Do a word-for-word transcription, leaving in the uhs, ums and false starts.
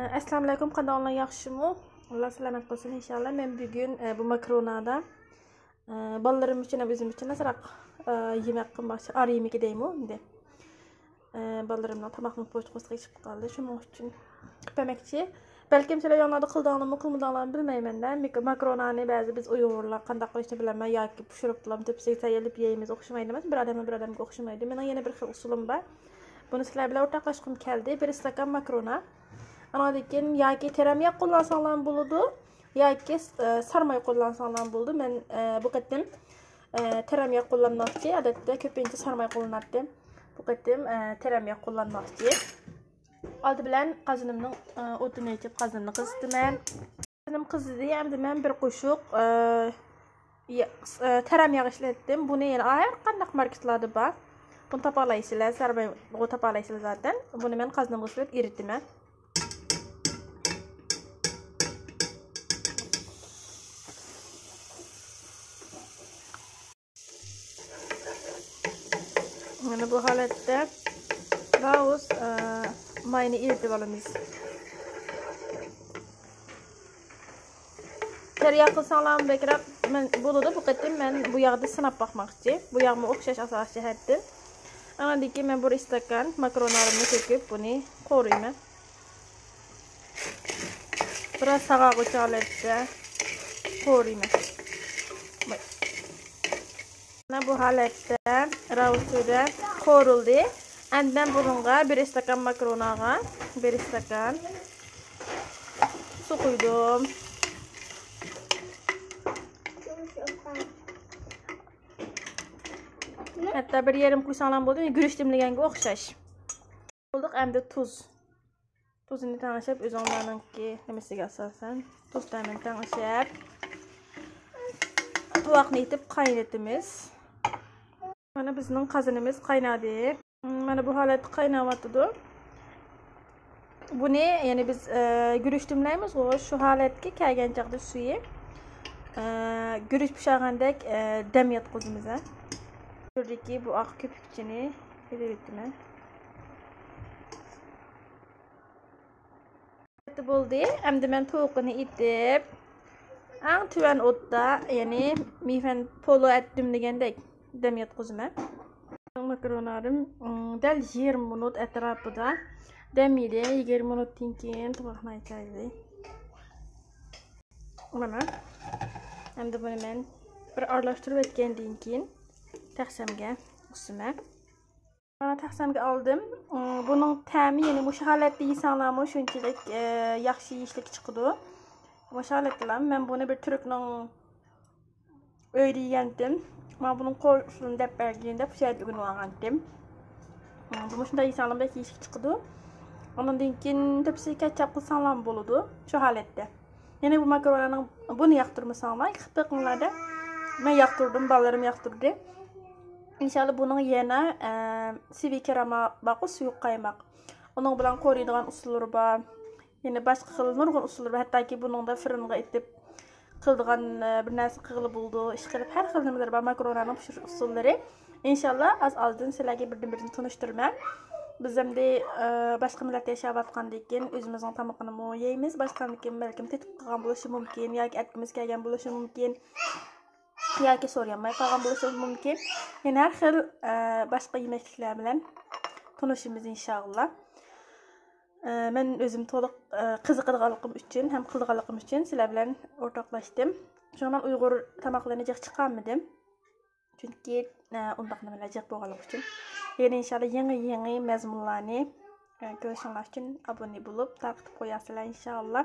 ئەسسالامۇئەلەيكۇم، قانداقلار، ياخشىمۇ؟ ئاللا سالامەت قىلسۇن ئىنشاللا. مەن بۈگۈن، ئە، بۇ ماكرونادا، ئە، بالىلىرىم ئۈچۈن ھەم ئۆزۈم ئۈچۈن ئازراق، ئە، يېمەك قىلماقچى. ئارا يېمىكى دەيمۇ ئەمدى. ئە، بالىلىرىمنىڭ تاماقنىڭ پوچتىقىسىغا ئىچىپ قالدى. شۇنىڭ ئۈچۈن قىلىپ بەرمەكچى. بەلكىم سىلەر ياڭلاردا قىلدىڭلارمۇ، قىلمىدىڭلارمۇ بىلمەيمەن-دە. مىك-، ماكرونانى بەزى بىز ئۇيغۇرلار قانداق قىلىشنى بىلەلمەي ياكى پىشۇرۇپلا تېپسىگە تەييارلاپ يەيمىز، ئوخشىمايدۇ ئەمەس. بىر ئادەمنىڭ بىر ئادەمگە ئوخشىمايدۇ. مېنىڭ يەنە بىر خىل ئۇسۇلۇم بار. بۇنى سىلەر بىلەن ئورتاقلاشقۇم كەلدى. بىر ئىستاكان ماكرونا. ئانىڭدىن كېيىن ياكى تېرەمياق قوللانساڭلارمۇ بولىدۇ، ياكى، ئە، سارماي قوللانساڭلارمۇ بولىدۇ. مەن، ئە، بۇ قېتىم، ئە، تېرەمياق قوللانماقچى. ئادەتتە كۆپىنچە سارماي قوللىناتتى. بۇ قېتىم، ئە، تېرەمياق قوللانماقچى. ئالدى بىلەن قازىنىمنىڭ، ئە، ئوتىنى ئېچىپ، قازىنىمنى قىزىتىمەن. قازىنىم قىزىدى، ئەمدى مەن بىر قوشۇق، ئە، يا-، ئە، تېرەمياغ ئىشلەتتىم. بۇنى يەنە ھەر قانداق ماركېتلاردا بار. بۇنى تاپالايسىلەر، سارمايغا تاپالايسىلەر زادەن. بۇنى مەن قازىنىمغا سېلىپ ئېرىتىمەن. مانا بۇ ھالەتتە راۋۇس، ئە، ماينى ئېرىتىپ ئالىمىز. تېرىياق قىلساڭلارمۇ بەكرەك مەن بولىدۇ. بۇ قېتىم مەن بۇ ياغدا سىناپ باقماقچى. بۇ ياغمۇ ئوخشاش ئاساسىي جەھەتتىن. ئاندىن كېيىن مەن بىر ئىستاكان ماكرونلىرىمنى تۆكۈپ، بۇنى قورۇيمەن. بىراز ساغارغۇچە ھالەتتە قورۇيمەن. مانا بۇ ھالەتتە راۋۇس تۈۋىدە قورۇلدى. ئەمدى مەن بۇنىڭغا بىر ئىستاكان ماكروناغا بىر ئىستاكان سۇ قۇيدۇم. ھەتتا بىر يېرىم قۇيساڭلار بولدى، گۈرۈچ دېملىگەنگە ئوخشاش. بولدۇق، ئەمدى تۇز. تۇزىنى تەڭشەپ، ئۆزۈڭلارنىڭكى نېمىسىگە ئاساسەن تۇز تەمىنى تەڭشەپ، تۇۋاقنى ئېتىپ قاينىتىمىز. مانا بىزنىڭ قازىنىمىز قاينادى. مانا بۇ ھالەتتە قايناۋاتىدۇ. بۇنى، يەنى بىز، ئە، گۈرۈچ دېملەيمىزغۇ، شۇ ھالەتكە كەلگەن چاغدا سۈيى، ئە، گۈرۈچ پىشارغاندەك، ئە، دەم ياتقۇزىمىز، ھە. شۇدىكى بۇ ئاق كۆپۈكچىنى ئېلىۋېتىمەن. بولدى. ئەمدى مەن تۇۋىقىنى ئېتىپ، ئەڭ تۆۋەن ئوتتا، يەنى مىفەن پولۇ ئەتتىم دېگەندەك دەم ياتقۇزىمەن. ماكرونلارىم، ئىم، دەل يىگىرمە مىنۇت ئەتراپىدا دەم يېدى. يىگىرمە مىنۇتتىن كېيىن تۇۋاقنى ئاچايلى. مانا. ئەمدى بۇنى مەن بىر ئارىلاشتۇرۇپ ئۆتكەندىن كېيىن تەخسەمگە قۇسىمەن. مانا تەخسەمگە ئالدىم. ئىم، بۇنىڭ تەمى، يەنى مۇشۇ ھالەتتە يېسەڭلارمۇ شۇنچىلىك، ئە، ياخشى يېيىشلىك چىقىدۇ. مۇشۇ ھالەتتىلا مەن بۇنى بىر تۈركنىڭ ئۆيىدە يېگەنتىم. مانا بۇنىڭ قورۇ ئۇسۇلىنى دەپ بەرگىن دەپ شۇ يەردە ئۆگىنىپ ئالغانتىم. ئىم، بۇ مۇشۇنداق يېسەڭلار بەك يېيىشلىك چىقىدۇ. ئۇنىڭدىن كېيىن تۆپىسىگە كەچچاپ قىلساڭلارمۇ بولىدۇ شۇ ھالەتتە. يەنە بۇ ماكرونانىڭ بۇنى ياقتۇرمىساڭلار، قىلىپ بېقىڭلار دە. مەن ياقتۇردۇم، بالىلىرىم ياقتۇردى. ئىنشاللا بۇنىڭ يەنە، ئە، سىۋىي كرېما بارقۇ، سۇيۇق قايماق. ئۇنىڭ بىلەن قورۇيدىغان ئۇسۇللىرى بار. يەنە باشقا خىل نۇرغۇن ئۇسۇللىرى بار. ھەتتاكى بۇنىڭدا فىرىنغا ئېتىپ قىلىدىغان، ئە، بىر نەرسە قىلغىلى بولىدۇ. ئىشقىلىپ ھەر خىل نېمىلىرى بار ماكرونانىڭ پىشۇرۇش ئۇسۇللىرى. ئىنشاللا ئاز-ئازدىن سىلەرگە بىردىن-بىردىن تونۇشتۇرىمەن. بىز ئەمدى، ئە، باشقا مىللەتتە ياشاۋاتقاندىن كېيىن ئۆزىمىزنىڭ تامىقىنىمۇ يەيمىز. باشقىلارنىڭكى بەلكىم تېتىپ قالغان بولۇشى مۇمكىن ياكى ئەتكۈمىز كەلگەن بولۇشى مۇمكىن. ياكى سورىيالماي قالغان بولۇشى مۇمكىن. يەنە ھەر خىل، ئە، باشقا يېمەكلىكلەر بىلەن تونۇشىمىز ئىنشاللا. ئە، مەن ئۆزۈم تولۇق، ئە، قىزىقىدىغانلىقىم ئۈچۈن ھەم قىلىدىغانلىقىم ئۈچۈن سىلەر بىلەن ئورتاقلاشتىم. شۇڭا مەن ئۇيغۇر تاماقلىرىنى جىق چىقارمىدىم. چۈنكى، ئە، ئۇنداق نېمىلەر جىق بولغانلىقى ئۈچۈن. يەنە ئىنشاللا يېڭى، يېڭى مەزمۇنلارنى، ئە، كۆرۈشۈڭلار ئۈچۈن ئابۇنە بولۇپ، تارقىتىپ قويارسىلەر ئىنشاللا.